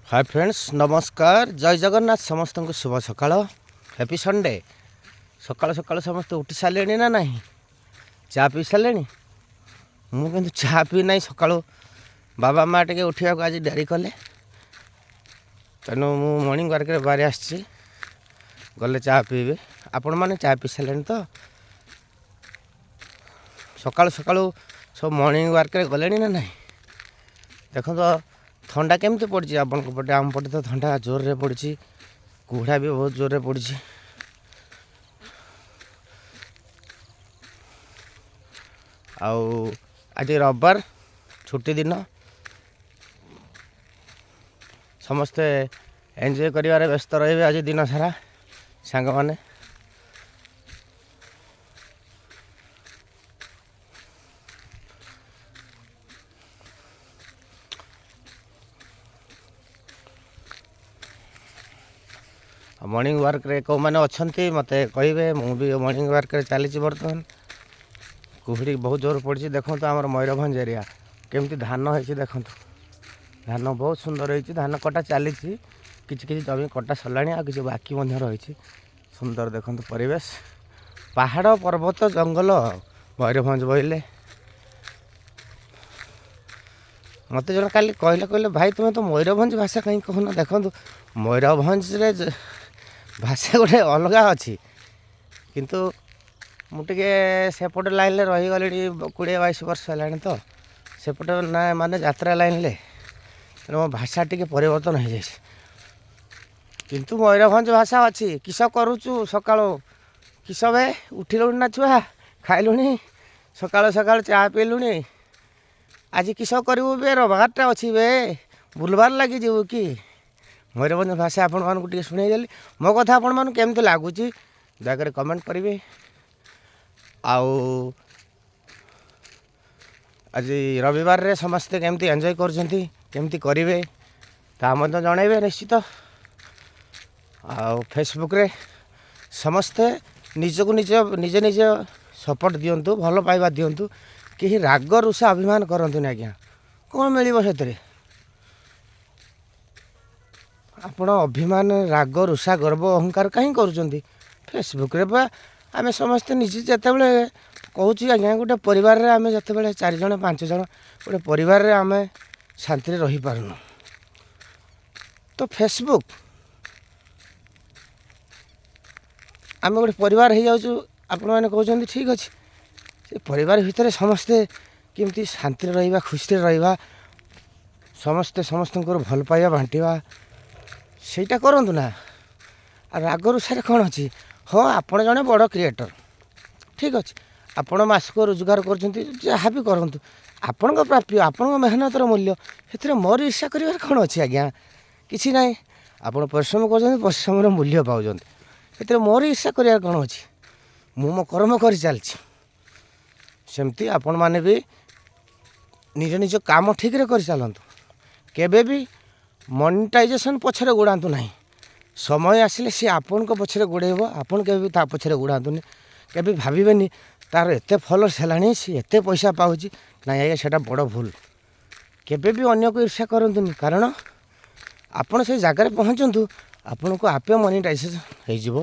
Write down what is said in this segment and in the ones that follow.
ହାଏ friends, ନମସ୍କାର, ଜୟ ଜଗନ୍ନାଥ। ସମସ୍ତଙ୍କୁ ଶୁଭ ସକାଳ, ହ୍ୟାପି ସଣ୍ଡେ। ସକାଳୁ ସକାଳୁ ସମସ୍ତେ ଉଠି ସାରିଲେଣି ନା ନାହିଁ? ଚା ପିଇ ସାରିଲେଣି? ମୁଁ କିନ୍ତୁ ଚା ପିଇ ନାହିଁ ସକାଳୁ। ବାବା ମା ଟିକେ ଉଠିବାକୁ ଆଜି ଡେରି କଲେ, ତେଣୁ ମୁଁ ମର୍ଣ୍ଣିଂ ୱାର୍କରେ ବାହାରି ଆସିଛି। ଗଲେ ଚା ପିଇବି। ଆପଣମାନେ ଚା ପିଇ ସାରିଲେଣି ତ? ସକାଳୁ ସକାଳୁ ସବୁ ମର୍ଣ୍ଣିଂ ୱାର୍କରେ ଗଲେଣି ନା ନାହିଁ? ଦେଖନ୍ତୁ, ଥଣ୍ଡା କେମିତି ପଡ଼ିଛି ଆପଣଙ୍କ ପଟେ? ଆମ ପଟେ ତ ଥଣ୍ଡା ଜୋରରେ ପଡ଼ିଛି, କୁହୁଡ଼ା ବି ବହୁତ ଜୋରରେ ପଡ଼ିଛି। ଆଉ ଆଜି ରବିବାର, ଛୁଟି ଦିନ, ସମସ୍ତେ ଏନ୍ଜୟ କରିବାରେ ବ୍ୟସ୍ତ ରହିବେ ଆଜି ଦିନ ସାରା ସାଙ୍ଗମାନେ। ମର୍ଣ୍ଣିଂ ୱାର୍କରେ କେଉଁମାନେ ଅଛନ୍ତି, ମୋତେ କହିବେ। ମୁଁ ବି ମର୍ଣ୍ଣିଂ ୱାର୍କରେ ଚାଲିଛି ବର୍ତ୍ତମାନ। କୁହୁଡ଼ି ବହୁତ ଜୋର ପଡ଼ିଛି। ଦେଖନ୍ତୁ, ଆମର ମୟୂରଭଞ୍ଜ ଏରିଆ କେମିତି ଧାନ ହେଇଛି ଦେଖନ୍ତୁ। ଧାନ ବହୁତ ସୁନ୍ଦର ହେଇଛି। ଧାନ କଟା ଚାଲିଛି। କିଛି କିଛି ଜମି କଟା ସରିଲାଣି, ଆଉ କିଛି ବାକି ମଧ୍ୟ ରହିଛି। ସୁନ୍ଦର ଦେଖନ୍ତୁ ପରିବେଶ, ପାହାଡ଼, ପର୍ବତ, ଜଙ୍ଗଲ ମୟୂରଭଞ୍ଜ ବୋଇଲେ। ମୋତେ ଜଣେ କାଲି କହିଲେ, କହିଲେ, "ଭାଇ, ତୁମେ ତ ମୟୂରଭଞ୍ଜ ଭାଷା କାହିଁ କହୁନ?" ଦେଖନ୍ତୁ, ମୟୂରଭଞ୍ଜରେ ଭାଷା ଗୋଟେ ଅଲଗା ଅଛି, କିନ୍ତୁ ମୁଁ ଟିକେ ସେପଟ ଲାଇନ୍ରେ ରହିଗଲିଣି। 20-22 ବର୍ଷ ହେଲାଣି ତ ସେପଟ ନା ମାନେ ଯାତ୍ରା ଲାଇନ୍ରେ, ତେଣୁ ମୋ ଭାଷା ଟିକେ ପରିବର୍ତ୍ତନ ହେଇଯାଇଛି। କିନ୍ତୁ ମୟୂରଭଞ୍ଜ ଭାଷା ଅଛି। କିସ କରୁଛୁ ସକାଳୁ? କିସ ବେ, ଉଠିଲୁଣି ନା ଛୁଆ? ଖାଇଲୁଣି? ସକାଳୁ ସକାଳୁ ଚା ପିଇଲୁଣି? ଆଜି କିସ କରିବୁ ବେ? ରବିବାରଟା ଅଛି ବେ, ବୁଲବାର ଲାଗିଯିବୁ କି? ମୟୂରଭଞ୍ଜ ଭାଷା ଆପଣମାନଙ୍କୁ ଟିକେ ଶୁଣେଇଦେଲି। ମୋ କଥା ଆପଣମାନଙ୍କୁ କେମିତି ଲାଗୁଛି, ଦୟାକରି କମେଣ୍ଟ କରିବେ। ଆଉ ଆଜି ରବିବାରରେ ସମସ୍ତେ କେମିତି ଏନ୍ଜୟ କରୁଛନ୍ତି, କେମିତି କରିବେ, ତାହା ମଧ୍ୟ ଜଣାଇବେ ନିଶ୍ଚିତ। ଆଉ ଫେସବୁକ୍ରେ ସମସ୍ତେ ନିଜକୁ ନିଜ ନିଜେ ନିଜ ସପୋର୍ଟ ଦିଅନ୍ତୁ, ଭଲ ପାଇବା ଦିଅନ୍ତୁ। କେହି ରାଗ ରୁଷା ଅଭିମାନ କରନ୍ତୁନି ଆଜ୍ଞା। କ'ଣ ମିଳିବ ସେଥିରେ? ଆପଣ ଅଭିମାନ, ରାଗ ରୁଷା, ଗର୍ବ, ଅହଙ୍କାର କାହିଁ କରୁଛନ୍ତି ଫେସବୁକ୍ରେ? ବା ଆମେ ସମସ୍ତେ ନିଜେ ଯେତେବେଳେ କହୁଛି ଆଜ୍ଞା, ଗୋଟେ ପରିବାରରେ ଆମେ ଯେତେବେଳେ ଚାରି ଜଣ, ପାଞ୍ଚ ଜଣ, ଗୋଟେ ପରିବାରରେ ଆମେ ଶାନ୍ତିରେ ରହିପାରୁନୁ, ତ ଫେସବୁକ୍ ଆମେ ଗୋଟେ ପରିବାର ହେଇଯାଉଛୁ। ଆପଣମାନେ କହୁଛନ୍ତି, ଠିକ୍ ଅଛି। ସେ ପରିବାର ଭିତରେ ସମସ୍ତେ କେମିତି ଶାନ୍ତିରେ ରହିବା, ଖୁସିରେ ରହିବା, ସମସ୍ତେ ସମସ୍ତଙ୍କର ଭଲ ପାଇବା ବାଣ୍ଟିବା, ସେଇଟା କରନ୍ତୁ ନା। ଆଉ ରାଗ ରୁଷାରେ କ'ଣ ଅଛି? ହଁ, ଆପଣ ଜଣେ ବଡ଼ କ୍ରିଏଟର୍, ଠିକ୍ ଅଛି। ଆପଣ ମାସକୁ ରୋଜଗାର କରୁଛନ୍ତି, ଯାହା ବି କରନ୍ତୁ, ଆପଣଙ୍କ ପ୍ରାପ୍ୟ, ଆପଣଙ୍କ ମେହନତର ମୂଲ୍ୟ। ସେଥିରେ ମୋର ଈର୍ଷା କରିବାର କ'ଣ ଅଛି ଆଜ୍ଞା? କିଛି ନାହିଁ। ଆପଣ ପରିଶ୍ରମ କରୁଛନ୍ତି, ପରିଶ୍ରମର ମୂଲ୍ୟ ପାଉଛନ୍ତି। ସେଥିରେ ମୋର ଈର୍ଷା କରିବାର କ'ଣ ଅଛି? ମୁଁ ମୋ କର୍ମ କରି ଚାଲିଛି। ସେମିତି ଆପଣମାନେ ବି ନିଜ ନିଜ କାମ ଠିକ୍ରେ କରିଚାଲନ୍ତୁ। କେବେ ବି ମନିଟାଇଜେସନ୍ ପଛରେ ଗୋଡ଼ାନ୍ତୁ ନାହିଁ। ସମୟ ଆସିଲେ ସିଏ ଆପଣଙ୍କ ପଛରେ ଗୋଡ଼େଇବ। ଆପଣ କେବେ ବି ତା ପଛରେ ଗୋଡ଼ାନ୍ତୁନି। କେବେ ଭାବିବେନି, ତାର ଏତେ ଫଲୋଅର୍ସ ହେଲାଣି, ସିଏ ଏତେ ପଇସା ପାଉଛି। ନାଇଁ ଆଜ୍ଞା, ସେଇଟା ବଡ଼ ଭୁଲ। କେବେ ବି ଅନ୍ୟକୁ ଈର୍ଷା କରନ୍ତୁନି, କାରଣ ଆପଣ ସେଇ ଜାଗାରେ ପହଞ୍ଚନ୍ତୁ, ଆପଣଙ୍କୁ ଆପେ ମନିଟାଇଜେସନ୍ ହେଇଯିବ।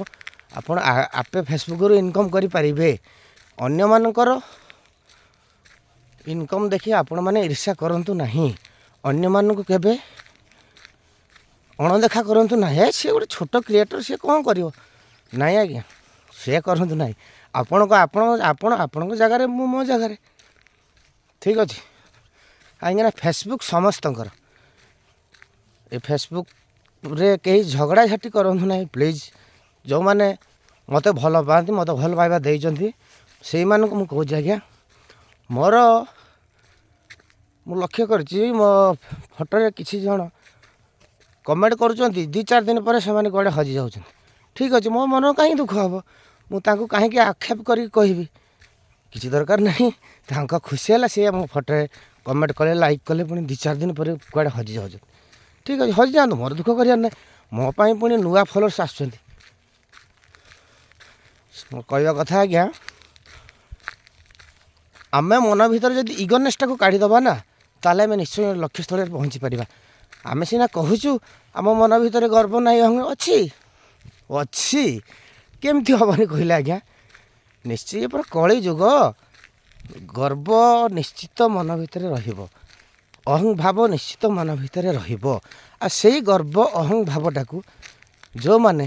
ଆପଣ ଆପେ ଫେସବୁକ୍ରୁ ଇନକମ୍ କରିପାରିବେ। ଅନ୍ୟମାନଙ୍କର ଇନକମ୍ ଦେଖି ଆପଣମାନେ ଈର୍ଷା କରନ୍ତୁ ନାହିଁ। ଅନ୍ୟମାନଙ୍କୁ କେବେ ଅଣଦେଖା କରନ୍ତୁ ନାହିଁ। "ଏ, ସିଏ ଗୋଟେ ଛୋଟ କ୍ରିଏଟର୍, ସିଏ କ'ଣ କରିବ?" ନାଇଁ ଆଜ୍ଞା, ସେ କରନ୍ତୁ ନାହିଁ। ଆପଣଙ୍କ ଆପଣ ଆପଣ ଆପଣଙ୍କ ଜାଗାରେ, ମୁଁ ମୋ ଜାଗାରେ, ଠିକ୍ ଅଛି। କାହିଁକିନା ଫେସବୁକ୍ ସମସ୍ତଙ୍କର। ଏ ଫେସବୁକ୍ରେ କେହି ଝଗଡ଼ାଝାଟି କରନ୍ତୁ ନାହିଁ ପ୍ଲିଜ୍। ଯେଉଁମାନେ ମୋତେ ଭଲ ପାଆନ୍ତି, ମୋତେ ଭଲ ପାଇବା ଦେଇଛନ୍ତି, ସେଇମାନଙ୍କୁ ମୁଁ କହୁଛି ଆଜ୍ଞା। ମୁଁ ଲକ୍ଷ୍ୟ କରିଛି, ମୋ ଫଟୋରେ କିଛି ଜଣ କମେଣ୍ଟ କରୁଛନ୍ତି, 2-4 ଦିନ ପରେ ସେମାନେ କୁଆଡ଼େ ହଜି ଯାଉଛନ୍ତି। ଠିକ୍ ଅଛି, ମୋ ମନ କାହିଁକି ଦୁଃଖ ହେବ? ମୁଁ ତାଙ୍କୁ କାହିଁକି ଆକ୍ଷେପ କରିକି କହିବି? କିଛି ଦରକାର ନାହିଁ। ତାଙ୍କ ଖୁସି ହେଲା, ସିଏ ମୋ ଫଟୋରେ କମେଣ୍ଟ କଲେ, ଲାଇକ୍ କଲେ, ପୁଣି 2-4 ଦିନ ପରେ କୁଆଡ଼େ ହଜି ଯାଉଛନ୍ତି। ଠିକ୍ ଅଛି, ହଜିଯାଆନ୍ତୁ, ମୋର ଦୁଃଖ କରିବାର ନାହିଁ। ମୋ ପାଇଁ ପୁଣି ନୂଆ ଫଲୋଅର୍ସ ଆସୁଛନ୍ତି। ମୋ କହିବା କଥା ଆଜ୍ଞା, ଆମେ ମନ ଭିତରେ ଯଦି ଇଗୋନେସ୍ଟାକୁ କାଢ଼ିଦେବା ନା, ତାହେଲେ ଆମେ ନିଶ୍ଚୟ ଲକ୍ଷ୍ୟସ୍ଥଳରେ ପହଞ୍ଚି ପାରିବା। ଆମେ ସିନା କହୁଛୁ ଆମ ମନ ଭିତରେ ଗର୍ବ ନାହିଁ, ଅଛି ଅଛି, କେମିତି ହେବନି କହିଲେ ଆଜ୍ଞା? ନିଶ୍ଚୟ ପୁରା କଳି ଯୁଗ, ଗର୍ବ ନିଶ୍ଚିତ ମନ ଭିତରେ ରହିବ, ଅହଂଭାବ ନିଶ୍ଚିତ ମନ ଭିତରେ ରହିବ। ଆଉ ସେଇ ଗର୍ବ ଅହଂଭାବଟାକୁ ଯେଉଁମାନେ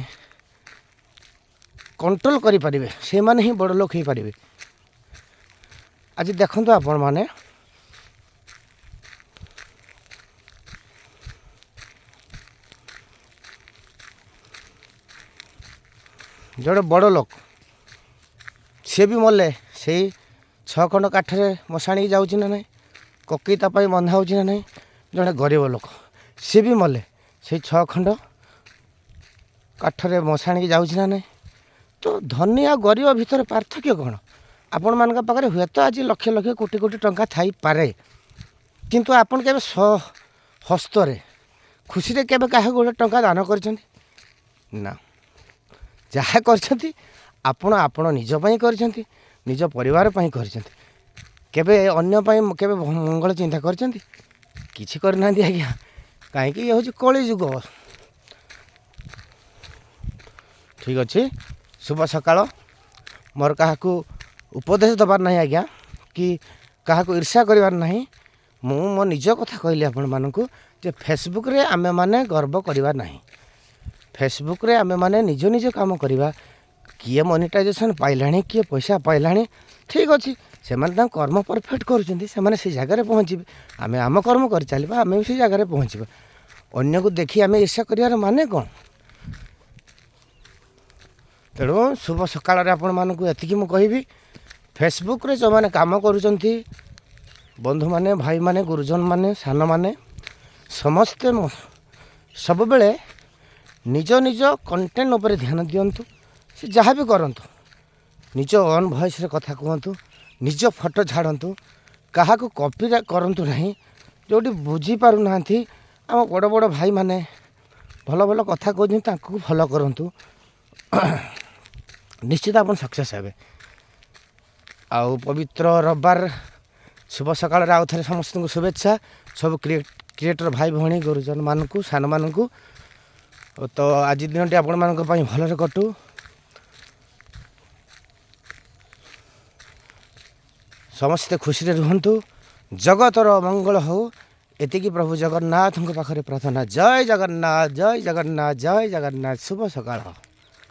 କଣ୍ଟ୍ରୋଲ୍ କରିପାରିବେ ସେମାନେ ହିଁ ବଡ଼ ଲୋକ ହେଇପାରିବେ। ଆଜି ଦେଖନ୍ତୁ ଆପଣମାନେ, ଜଣେ ବଡ଼ ଲୋକ ସିଏ ବି ମଲେ ସେଇ 6 ଖଣ୍ଡ କାଠରେ ମଶାଣିକି ଯାଉଛି ନା ନାହିଁ, କକେଇ ତା ପାଇଁ ବନ୍ଧା ହେଉଛି ନା ନାହିଁ। ଜଣେ ଗରିବ ଲୋକ ସିଏ ବି ମଲେ ସେଇ 6 ଖଣ୍ଡ କାଠରେ ମଶାଣିକି ଯାଉଛି ନା ନାହିଁ। ତ ଧନୀ ଆଉ ଗରିବ ଭିତରେ ପାର୍ଥକ୍ୟ କ'ଣ? ଆପଣମାନଙ୍କ ପାଖରେ ହୁଏତ ଆଜି ଲକ୍ଷ ଲକ୍ଷ କୋଟି କୋଟି ଟଙ୍କା ଥାଇପାରେ, କିନ୍ତୁ ଆପଣ କେବେ ହସ୍ତରେ ଖୁସିରେ କେବେ କାହାକୁ ଗୋଟେ ଟଙ୍କା ଦାନ କରିଛନ୍ତି ନା? ଯାହା କରିଛନ୍ତି ଆପଣ ଆପଣ ନିଜ ପାଇଁ କରିଛନ୍ତି, ନିଜ ପରିବାର ପାଇଁ କରିଛନ୍ତି, କେବେ ଅନ୍ୟ ପାଇଁ କେବେ ମଙ୍ଗଳ ଚିନ୍ତା କରିଛନ୍ତି? କିଛି କରିନାହାନ୍ତି ଆଜ୍ଞା। କାହିଁକି? ଇଏ ହେଉଛି କଳିଯୁଗ। ଠିକ୍ ଅଛି, ଶୁଭ ସକାଳ। ମୋର କାହାକୁ ଉପଦେଶ ଦେବାର ନାହିଁ ଆଜ୍ଞା, କି କାହାକୁ ଈର୍ଷା କରିବାର ନାହିଁ। ମୁଁ ମୋ ନିଜ କଥା କହିଲି ଆପଣମାନଙ୍କୁ ଯେ ଫେସବୁକ୍ରେ ଆମେମାନେ ଗର୍ବ କରିବା ନାହିଁ। ଫେସବୁକ୍ରେ ଆମେମାନେ ନିଜ ନିଜ କାମ କରିବା। କିଏ ମନିଟାଇଜେସନ୍ ପାଇଲାଣି, କିଏ ପଇସା ପାଇଲାଣି, ଠିକ୍ ଅଛି, ସେମାନେ ତାଙ୍କ କର୍ମ ପରଫେକ୍ଟ କରୁଛନ୍ତି, ସେମାନେ ସେଇ ଜାଗାରେ ପହଞ୍ଚିବେ। ଆମେ ଆମ କର୍ମ କରିଚାଲିବା, ଆମେ ବି ସେଇ ଜାଗାରେ ପହଞ୍ଚିବା। ଅନ୍ୟକୁ ଦେଖି ଆମେ ଈର୍ଷା କରିବାର ମାନେ କ'ଣ? ତେଣୁ ଶୁଭ ସକାଳରେ ଆପଣମାନଙ୍କୁ ଏତିକି ମୁଁ କହିବି, ଫେସବୁକ୍ରେ ଯେଉଁମାନେ କାମ କରୁଛନ୍ତି, ବନ୍ଧୁମାନେ, ଭାଇମାନେ, ଗୁରୁଜନମାନେ, ସାନମାନେ, ସମସ୍ତେ ସବୁବେଳେ ନିଜ ନିଜ କଣ୍ଟେଣ୍ଟ ଉପରେ ଧ୍ୟାନ ଦିଅନ୍ତୁ। ସେ ଯାହା ବି କରନ୍ତୁ, ନିଜ ଅନ୍ ଭଏସ୍ରେ କଥା କୁହନ୍ତୁ, ନିଜ ଫଟୋ ଛାଡ଼ନ୍ତୁ, କାହାକୁ କପି କରନ୍ତୁ ନାହିଁ। ଯେଉଁଠି ବୁଝିପାରୁନାହାନ୍ତି, ଆମ ବଡ଼ ବଡ଼ ଭାଇମାନେ ଭଲ ଭଲ କଥା କହୁଛନ୍ତି, ତାଙ୍କୁ ଫଲୋ କରନ୍ତୁ, ନିଶ୍ଚିତ ଆପଣ ସକ୍ସେସ୍ ହେବେ। ଆଉ ପବିତ୍ର ରବିବାର ଶୁଭ ସକାଳରେ ଆଉ ଥରେ ସମସ୍ତଙ୍କୁ ଶୁଭେଚ୍ଛା, ସବୁ କ୍ରିଏଟର୍ ଭାଇ ଭଉଣୀ, ଗୁରୁଜନମାନଙ୍କୁ, ସାନମାନଙ୍କୁ। ତ ଆଜି ଦିନଟି ଆପଣମାନଙ୍କ ପାଇଁ ଭଲରେ କଟୁ। ସମସ୍ତେ ଖୁସିରେ ରୁହନ୍ତୁ, ଜଗତର ମଙ୍ଗଳ ହେଉ, ଏତିକି ପ୍ରଭୁ ଜଗନ୍ନାଥଙ୍କ ପାଖରେ ପ୍ରାର୍ଥନା। ଜୟ ଜଗନ୍ନାଥ, ଜୟ ଜଗନ୍ନାଥ, ଜୟ ଜଗନ୍ନାଥ। ଶୁଭ ସକାଳ।